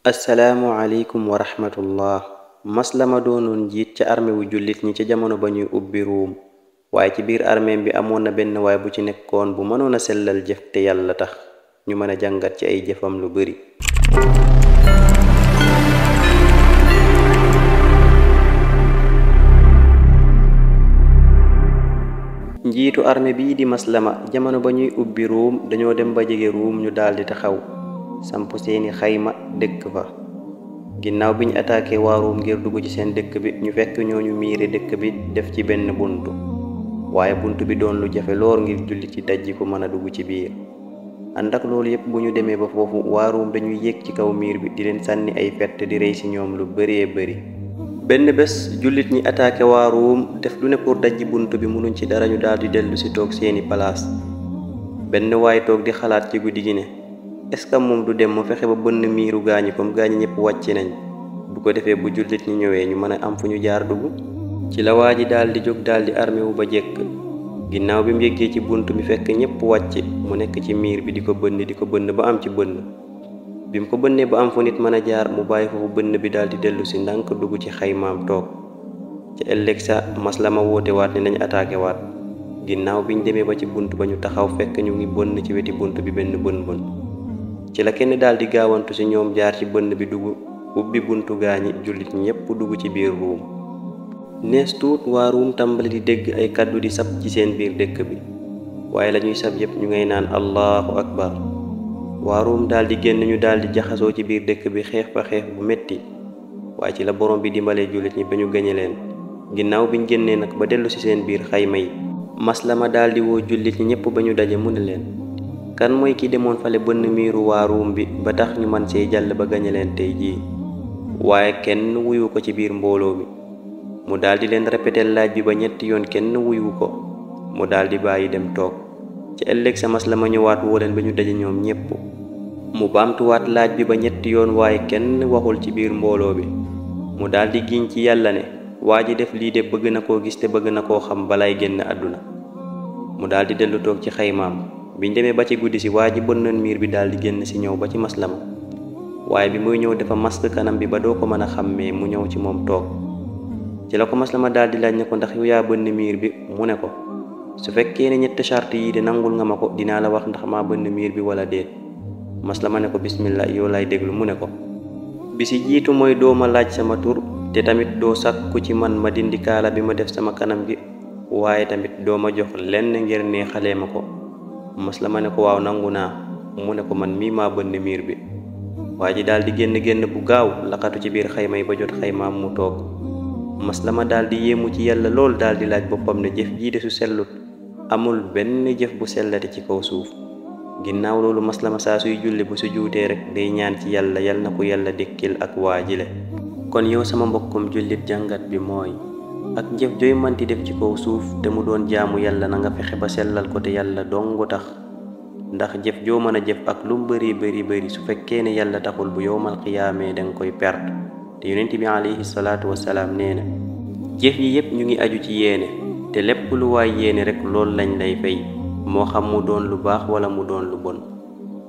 assalaamu aleykum wa rahmatullah. Maslama doonoon njiit ca armée wu jullit ñi ca jamono ba ñuy ubbi ruum, waaye ci biir armée bi amoon na benn waay bu ci nekkoon bu mënoon a sellal jëf te yàlla tax. ñu mën a jàngat ci ay jëfam lu bari. njiitu armée bii di Maslama jamono ba ñuy ubbi ruum dañoo dem ba jege ruum ñu daldi taxaw samp seeni xayma dëkk fa. ginnaaw bi ñu attaqué waa ruum ngir dugg ci seen dëkk bi ñu fekk ñooñu miire dëkk bi def ci benn buntu, waaye buntu bi doon lu jafe lool ngir jullit ci dajji ko mën a dugg ci biir. ànd ak loolu yépp bu ñu demee ba foofu waa ruum dañuy yéeg ci kaw miir bi di leen sànni ay fett di rey ci ñoom lu bëree bëri. benn bés jullit ñi attaqué waa ruum def lu ne pour dajji buntu bi mënuñ ci dara ñu daldi dellu ci toog seeni palaas. benn waay toog di xalaat ci guddi gi ne est-ce que moom du dem mu fexe ba bënn miiru gaañi comme gaañi ñëpp wàcc nañ, bu ko defee bu jullit ñi ñëwee ñu mën a am fu ñu jaar dugg. ci la waa ji daldi jóg daldi armé wu ba jekk. ginnaaw bi mu yeggee ci bunt bi fekk ñëpp wàcc mu nekk ci miir bi di ko bënn ba am ci bënn. bi mu ko bënnee ba am fu nit mën a jaar mu bàyyi foofu bënn bi daldi dellu ci ndànk dugg ci xaymaam toog. ca ëllëg sa Maslama woote waat ne nañ attaqué waat. ginnaaw biñ demee ba ci bunt ba ñu taxaw fekk ñu ngi bënn ci weti bunt bi benn bën ci la kenn daldi gaawantu ci ñoom jaar ci bënn bi dugg ubbi buntu gaañi jullit ñépp dugg ci biir ruum. nees tuut waa ruum tàmbali di dégg ay kàddu di sab ci seen biir dëkk bi, waaye lañuy sab yépp ñu ngay naan allahu akbar. waa ruum daldi génn ñu daldi jaxasoo ci biir dëkk bi xeex fa xeex bu metti, waaye ci la borom bi dimbalee jullit ñi ba ñu gañe leen. ginnaaw biñ génnee nag ba dellu ci seen biir xayma yi, Maslama daldi woo jullit ñi ñépp ba ñu daje mu ne leen kan mooy ki demoon fale bënn miiru waa ruum bi ba tax ñu man see jàll ba gañe leen tey jii. waaye kenn wuyu ko ci biir mbooloo mi. mu daldi leen répété laaj bi ba ñetti yoon kenn wuyu ko, mu daldi bàyyi dem toog. ci ëllëg sa Maslama ñëwaat woo leen ba ñu daje ñoom ñépp. mu baamtuwaat laaj bi ba ñetti yoon waaye kenn waxul ci biir mbooloo bi. mu daldi giñ ci yàlla ne waa ji def lii de bëgg na koo gis te bëgg na koo xam balay génn àdduna. mu daldi dellu toog ci xaymaam. biñ demee ba ci guddi si waa ji bënnoon miir bi daldi génn si ñëw ba ci Maslama, waaye bi muy ñëw dafa masque kanam bi ba doo ko mën a xàmmee mu ñëw ci moom toog. ci la ko Maslama daldi laaj ne ko ndax yow yaa bënn miir bi, mu ne ko su fekkee ne ñetti charte yi de nangul nga ma ko dinaa la wax ndax maa bënn miir bi wala déet. Maslama ne ko bismillah, yow lay déglu. mu ne ko bi si jiitu mooy doo ma laaj sama tur, te tamit doo sàkku ci man ma dindi kaala bi ma def sama kanam gi, waaye tamit doo ma jox lenn ngir ne xalee ma ko. Maslama ne ko waaw nangu naa. mu ne ko man mii maa bënn miir bi. waa ji daldi génn bu gaaw laqatu ci biir xayma yi ba jot xaymaam mu toog. Maslama daldi yéemu ci yàlla lool daldi laaj boppam ne jëf jii de su sellut amul benn jëf bu sellati ci kaw suuf. ginnaaw loolu Maslama saa suy julli bu su juutee rek day ñaan ci yàlla yal na ko yàlla dékkil ak waa jile. kon yow sama mbokkum jullit, jàngat bi mooy ak jëf jooy manti def ci kaw suuf te mu doon jaamu yàlla na nga fexe ba sellal ko te yàlla dongu tax. ndax jëf joo mën a jëf ak lu bari su fekkee ne yàlla taxul bu yowmal qiyaamee danga koy perte. te yonent bi alayhi salaatu wassalaam nee na jëf yi yépp ñu ngi aju ci yéene, te lépp lu waay yéene rek loolu lañ lay fay, moo xam mu doon lu baax wala mu doon lu bon.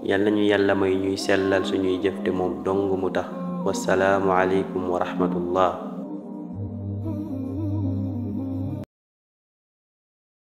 yàlla ñu yàlla may ñuy sellal suñuy jëf te moom dong mu tax. wassalaamu aleykum wa rahmatullah.